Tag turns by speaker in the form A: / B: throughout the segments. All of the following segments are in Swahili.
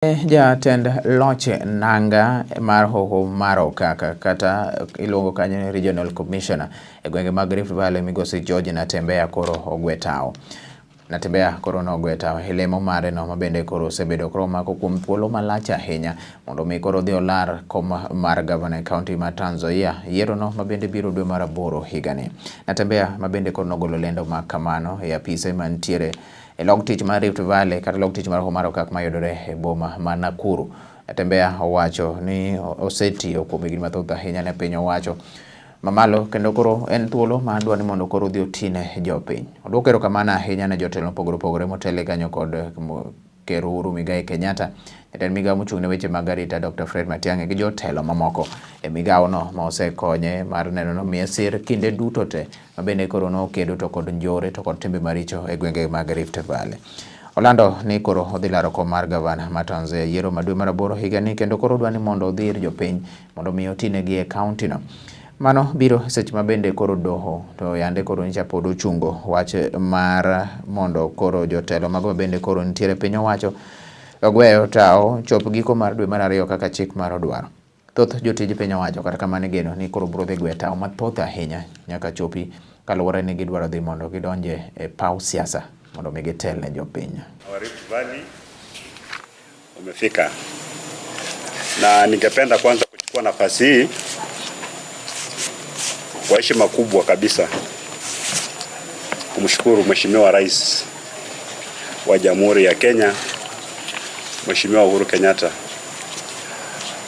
A: Jatend loch nanga mar hoho mar Okaka kata iluongo kanyo ni Regional Commissioner e gwenge mag Rift Valley migosi George Natembeya koro ogwe tao. Natembeya koro nogwe tao e lemo mare no mabende koro osebedo koro mako kuom thuolo malach ahinya mondo mi koro odhi olar kom mar gavana e kaunti ma Trans Nzoia yiero no mabende biro dwe mar aboro higani. Natembeya mabende koro nogolo lendo ma kamano e apise mantiere e log tich mar Rift Valley kata log tich mar hoho mar Okak mayudore e boma ma Nakuru. Natembeya owacho ni osetiyo kuom higni mathoth ahinya ne piny owacho mamalo kendo koro en thuolo ma dwa ni mondo koro odhi otine jopiny. Oduoko erokamano ahinya ne jotelo mopogore opogore motelo kanyo kod Ker Uhuru Muigai Kenyatta, jatend migawo mochung' ne weche mag arita Dr. Fred Matiang'i gi jotelo mamoko e migawo no ma osekonye mar neno ni omiye sir kinde duto te mabende koro nokedo to kod njore to kod timbe maricho e gwenge mag Rift Valley. Olando ni koro odhi laro kom mar gavana ma Trans Nzoia yiero ma dwe mar aboro higani kendo koro odwa ni mondo odhi ir jopiny mondo mi otinegi e kaunti no. Mano biro seche ma bende koro doho to yande koro nyicha pod ochungo wach mar mondo koro jotelo mago mabende koro nitiere piny owacho ogweyo tao chop giko mar dwe mar ariyo kaka chik mar odwaro. Thoth jotij piny owacho kata kamano igeno ni koro biro dhi gwe tao mathoth ahinya nyaka chopi kaluwore ni gidwaro dhi mondo gidonje e paw siasa mondo mi gitel ne jopiny.
B: Rift Valley umefika, na ningependa kwanza kuchukua nafasi hii kwa heshima kubwa kabisa kumshukuru Mheshimiwa Rais wa Jamhuri ya Kenya, Mheshimiwa Uhuru Kenyatta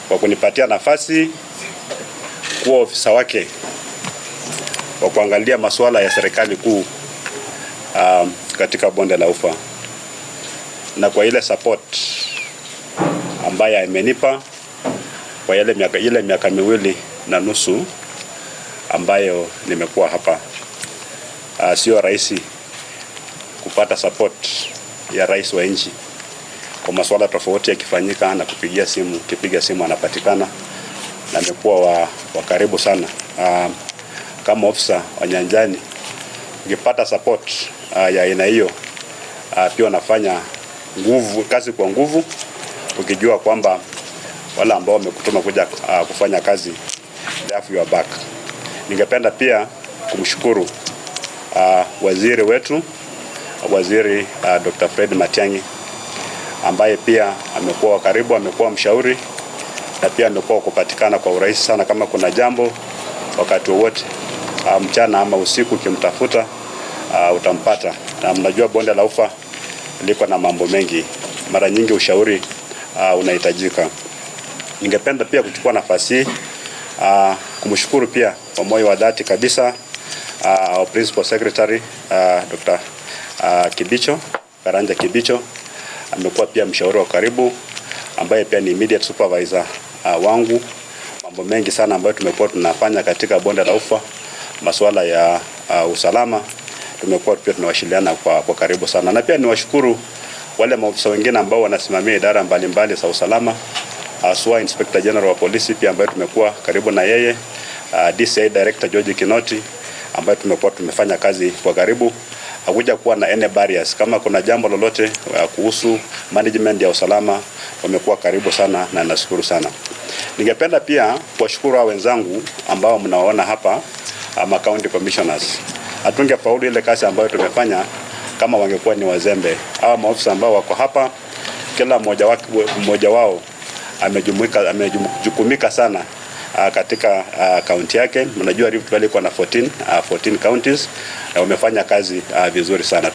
B: kwa kunipatia nafasi kuwa ofisa wake wa kuangalia masuala ya serikali kuu katika bonde la Ufa, na kwa ile support ambaye amenipa kwa ile miaka miwili na nusu ambayo nimekuwa hapa. Sio rahisi kupata support ya rais wa nchi kwa masuala tofauti yakifanyika, na kupigia simu, kipiga simu anapatikana, na amekuwa wa karibu sana. Kama ofisa wa nyanjani ukipata support ya aina hiyo, pia unafanya kazi kwa nguvu, ukijua kwamba wale ambao wamekutuma kuja kufanya kazi, they have your back. Ningependa pia kumshukuru waziri wetu, waziri Dr. Fred Matiang'i, ambaye pia amekuwa karibu, amekuwa mshauri na pia amekuwa kupatikana kwa urahisi sana kama kuna jambo wakati wowote, mchana ama usiku ukimtafuta, utampata. Na mnajua bonde la Ufa liko na mambo mengi, mara nyingi ushauri unahitajika. Ningependa pia kuchukua nafasi kumshukuru pia kwa moyo wa dhati kabisa our Principal Secretary Dr. Kibicho, Karanja Kibicho, amekuwa pia mshauri wa karibu ambaye pia ni immediate supervisor wangu. Mambo mengi sana ambayo tumekuwa tunafanya katika bonde la Ufa, masuala ya usalama, tumekuwa pia tunawasiliana kwa karibu sana. Na pia niwashukuru wale maofisa wengine ambao wanasimamia idara mbalimbali za usalama, haswa Inspector General wa polisi pia ambaye tumekuwa karibu na yeye, DCI Director George Kinoti ambaye tumekuwa tumefanya kazi kwa karibu. Hakuja kuwa na any barriers. Kama kuna jambo lolote kuhusu management ya usalama, wamekuwa karibu sana na nashukuru sana. Ningependa pia kuwashukuru hao wenzangu ambao mnawaona hapa, ama county commissioners. Hatungefaulu ile kazi ambayo tumefanya kama wangekuwa ni wazembe. Hawa maofisa ambao wako hapa, kila mmoja wao amejukumika sana katika kaunti yake. Mnajua Rift Valley iko na 14 counties na wamefanya kazi vizuri sana.